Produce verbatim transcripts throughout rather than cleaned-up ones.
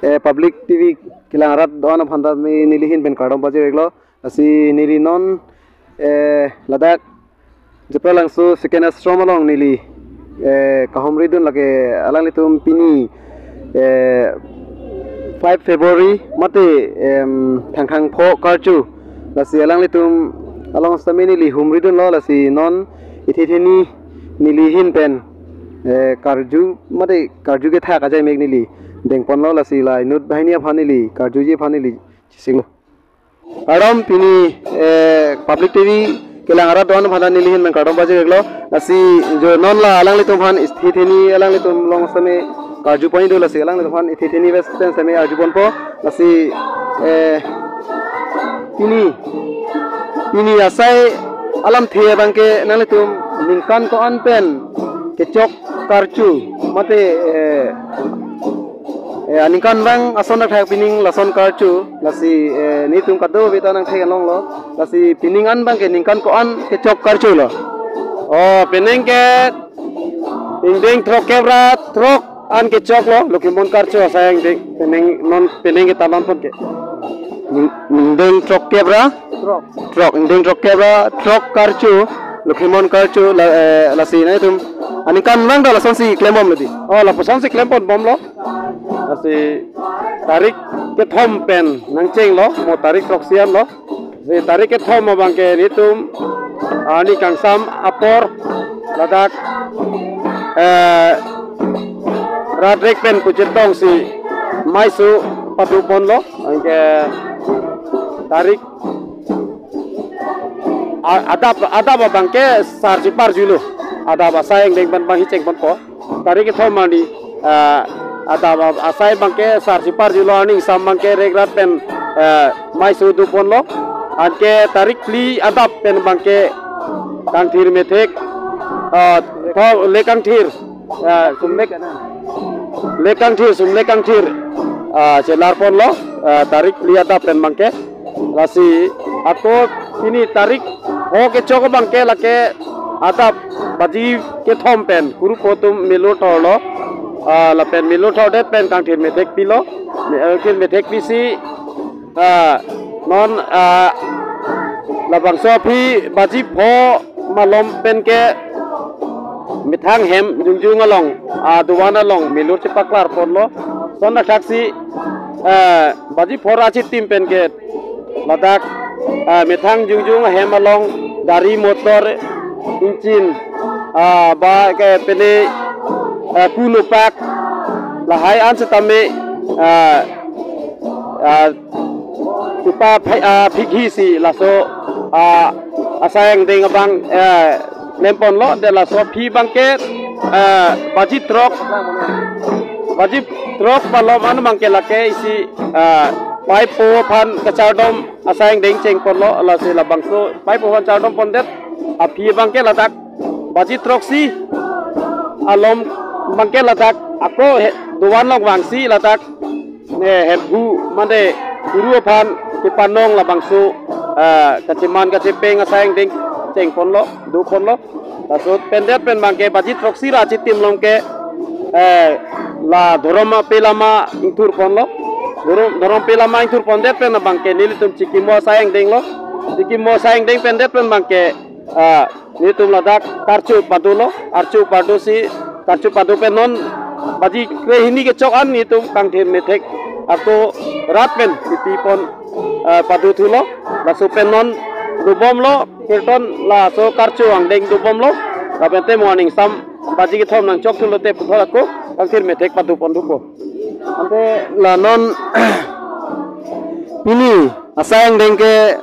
Eh, Public T V kelang arat do-an aphan ta me neli ahin pen kardom pajir-iklo. Lasi neli non, eh, ladak Japralangso second ashram along neli, eh, kahumridun lake alanglitum pini, eh, five February mate, em, Thangthang pho karcho. Lasi alanglitum along sitame neli humridunlo, lasi non ithetheni neli ahin pen, eh, karju mate karju kethak ajai mek neli dengponlo, lasi la inut banghini aphan neli karjuji aphan neli chisinglo. Kardom pini, eh, Public T V kelang arat do-an aphan neli ahin pen kardom pajir-iklo. Lasi jo non la alanglitum aphan ithetheni alanglitum along sitame karju pon do, lasi alanglitum aphan ithetheni bes pen sitame arju ponpo. Lasi, eh, pini, pini asai alamthe abangke nanglitum ningkan ko-an pen kechok karcho mate, eh, eh, aningkanvang ason athak pining lason karcho, lasi, eh, nelitum kadokave ta nangthek-an longlo. Lasi pining an abangke ningkan ko-an kechok karcholo? Oh, penang ke ingdeng throkkep ra throk an kechoklo, Lokhimon karcho asai angdeng, penang non penang ke talon pon ke. Ning-, ingdeng throkkep ra? Throk. Throk, ingdeng throkkep ra throk karcho, Lokhimon karcho, la, eh, lasi nangtum aningkanvang ta lasonsi klembomlo di? Oh, lapusonsi klempon bomlo. Lasi tarik kethom pen nangchenglo, mo tarik throksi anlo. Si tarik kethom abangke nelitum arni kangsam apor ladak, eh, rat rek pen puchetong si maiso padu ponlo, anke tarik a-, adap, adap abangke sarsi parjulo, adap asai angdeng pen bang hicheng ponpo. Tarik kethom arni, ah, adap asai abangke sarsi parjulo, arni kangsam abangke rek rat pen, ah, maiso du ponlo. Anke tarik phli adap pen abangke kangthir methek, ah, tho le kangthir, ah, sumlek, le kangthir, sumlek kangthir, ah, chelar ponlo, ah, tarik phli adap pen abangke. Lasi ako pini tarik pho kechok abangke lake adap baji kethom pen kurupho atum milur thorlo, ah, lapen milur thordet pen kangthir methek pilo, me-, kangthir methek pisi, ah, non, ah, labangso aphi baji pho malom penke methang hem jongjong along, ah, dovan along milur chepaklar ponlo. Lason athaksi, eh, baji pho ra chitim penke ladak, eh, methang jongjong ahem along gari motor, engine, ah, ba ke pene, eh, kunupak lahai an setame, ah, ah, tupa phai-, ah, phikhi si laso, ah, asai angdeng abang, eh, klem ponlo, de laso aphi abangke, eh, baji throk, baji throk malom an abangke lake isi, eh, paipo aphan kachardom asai angdeng cheng ponlo, lasi labangso paipo aphan chardom pondet aphi abangke ladak baji throksi alom abangke ladak ako he, dovan along vangsi ladak ne hemphu mande kuru aphan kepanong labangso, eh, kacheman kachepeng asai angdeng cheng ponlo, do ponlo. Laso pendet pen abangke baji throksi ra chitim along ke, eh, la dhorom ape lama ingthur ponlo. Dhorom, dhorom ape lama ingthur pondet pen abangke nelitum chikimo asai angdenglo. Chikimo asai angdeng pendet pen abangke, ah, nelitum ladak karcho padulo, archo padu si, karcho padu pen non baji krehini kechok an nelitum kangthir methek ako rat pen pipi pon, eh, padu thulo. Laso pen non dobomlo, kirtan laso karcho angdeng dobomlo. Lapen te mo arni kangsam baji kethom nangchok thulote puthot ako kangthir methek padu pon thupo. Ante la non pini asai angdeng ke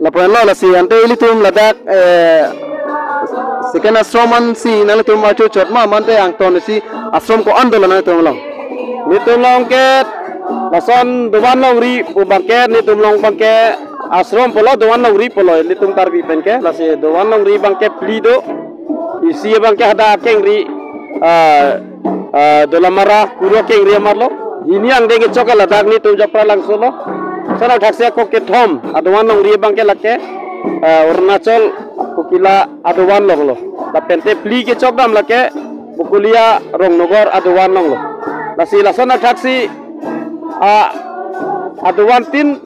lapu-anlo, lasi ante ilitum ladak, eh, second ashram ansi nanglitum archo chot ma, mante angton si ashram ko-an dolo nanglitum along? Nelitum along ke lason dovan longri pu abangke, nelitum along abangke ashram pulo, dovan longri pulo, nelitum Karbi penke, lasi dovan longri abangke phli do. Isi abangke hadak akengri, ah, ah, Dolamara kuru akengri amarlo. Hini angdeng kechok ke ladak nelitum Japralangso lo. Lason athaksi ako kethom adovan longri abangke lake, ah, Arunachal Kokila adovan alonglo. Lapen te phli kechok dam lake Bokolia Rongnogar adovan alonglo. Lasi lason athaksi Ah, adovan tin,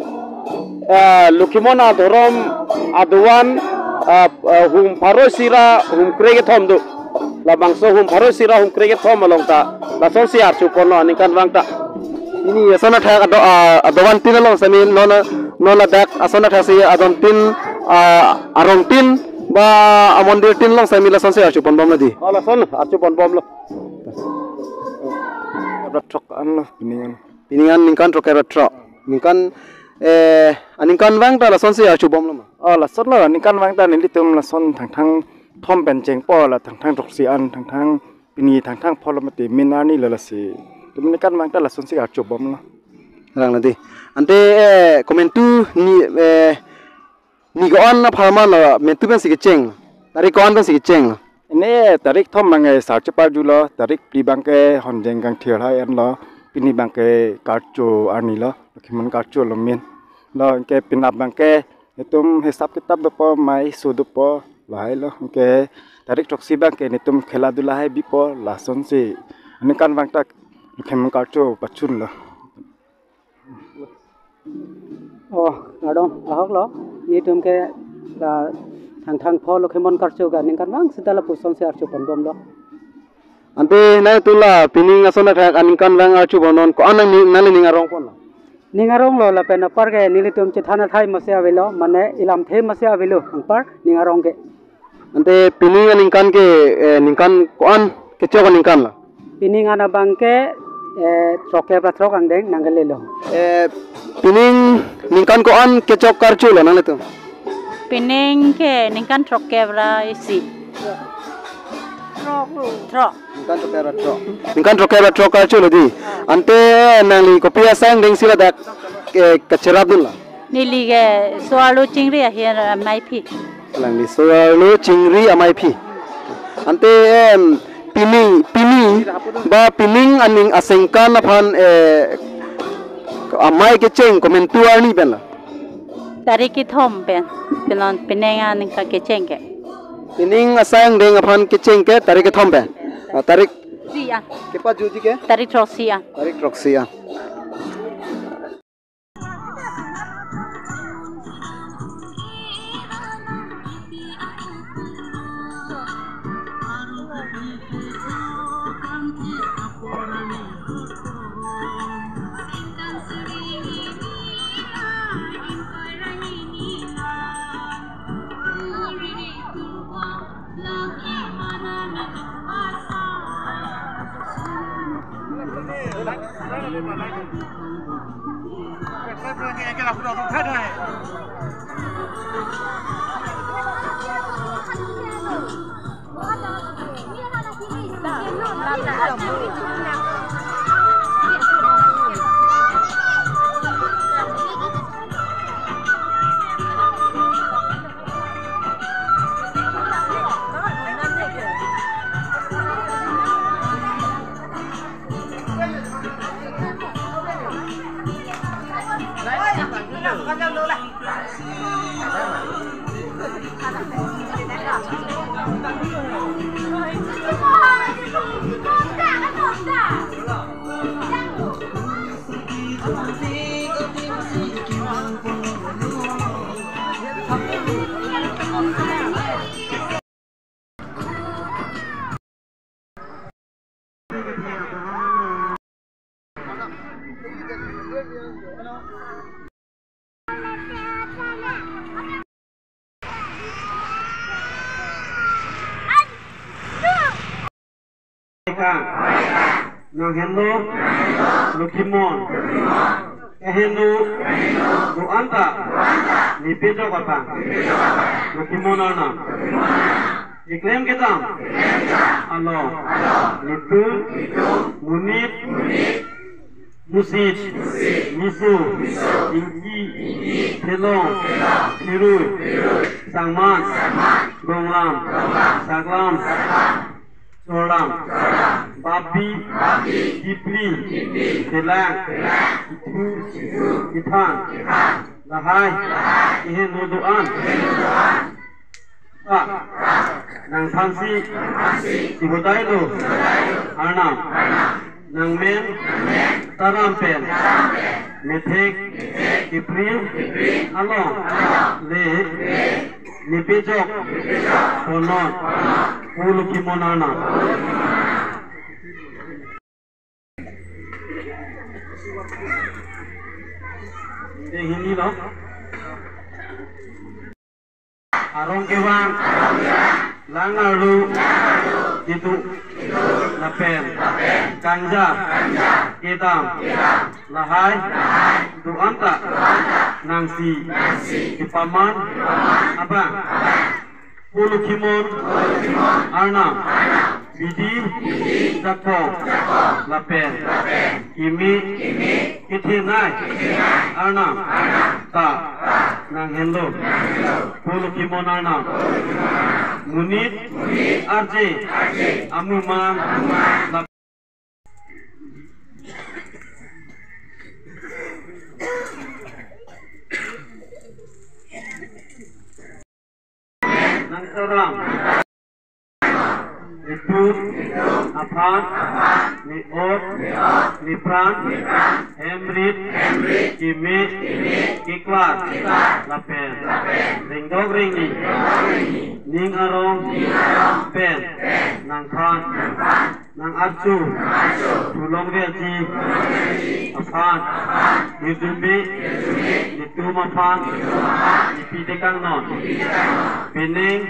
ah, Lokhimon adhorom adovan, ah, ah, hum pharo isi ra hum krekethom do. Labangso hum pharo isi ra hum krekethom along ta lasonsi archuponlo aningkanvang ta. Pini ason athak ado, ah, adovan tin along sami non, non ladak ason athak si adon tin, ah, arong tin ba amondir tin along sami lasonsi archuponbomlo dei. Oh, lason archuponbomlo. Kepra throk anlo, pining an. Pining an ningkan throk kepra throk. Ningkan, eh, aningkanvang ta lasonsi archubomlo ma? Oh, lasonlo, aningkanvang ta nelitum lason Thangthang thom pen chengpo, la Thangthang throksi an, Thangthang pini Thangthang pholo mati min arni lo lasi. Tum aningkanvang ta lasonsi archubomlo. Rang nadi. Ante, eh, komantu ni, eh, ni ko-an apharman lo, mentu pensi kecheng, tarik ko-an pensi kecheng lo? Ini tarik thom abangke sar cheparjulo, tarik phli abangke honjeng kangthir hai anlo, pini abangke karcho arni lo, Lokhimon karcho lo min. Lo anke penap abangke itum hisap kitap dopo, mai so dopo, lahai lo. Anke tarik throksi abangke netum khela dula hai bipo, lasonsi aningkanvang ta Lokhimon karcho pachunlo. Oh, kardom, ahok lo. Netum ke la Thangthang pho Lokhimon karcho ke aningkanvang seta lapuson si archuponbomlo. Ante nangtum la pining ason athak aningkanvang archubomnon ko-an nangli, nangli ning arongponlo? Ning aronglo lapen apar ke nelitum chethan athai masi avelo, mane ilamthe masi avelo, anpar ning arong ke. Ante pining aningkan ke, eh, ningkan ko-an kechok aningkan lo? Pining an abangke, eh, throk kepra throk angdeng nangkelelo. Eh, pining ningkan ko-an kechok karcho lo nanglitum? Pining ke ningkan throk kepra isi. Throk. Ningkan throk kepra throk. Ningkan throk kepra throk karcho lo dei. Ante nangli kopi asai angdeng si ladak, eh, kacherapdunlo? Neli ke so-arlo chingri ahin amei aphi. Alangli so-arlo chingri amei aphi. Ante, em, pining, pini ba pining aning asengkan aphan, eh, amei kecheng komantu arni penlo? Tarik kethom pen. Pinon pining aning ka kecheng ke. Pining asai angdeng aphan kecheng ke tarik kethom pen. Ah, tarik si an. Kepajutji ke? Tarik throksi an. Tarik throksi an. Nang henlo Lokhimon. Keheno do-an ta nepejok abang. Lokhimon arnam. Keklem kedam along netum monit, musit, miso, ingki, thelong, therui, sangman, gonglam, saklam, chorlam, babi, dipli, thelang, kethu, kethan, lahai keheno do-an ta nangphansi chihodailo arnam. Nangmen Taram pen methek kepri along le nepejok ponnon pu Lokhimon Arnam. Hindi lo. Arong kevang, lang arlu kedo lapen kangja kedam lahai do-an ta nangsi kepaman abang pu Lokhimon Arnam bidi jakong lapen kimi kethenei Arnam ta nanghenlo pu Lokhimon Arnam. Monit arje amuman la nangtaram netum aphan ne-ot nepran hemrit keme keklar lapen rengdok rengni ning arong pen nangphan nang-archo thu longleji aphan hirjume netum aphan nepi tekangnon. Penang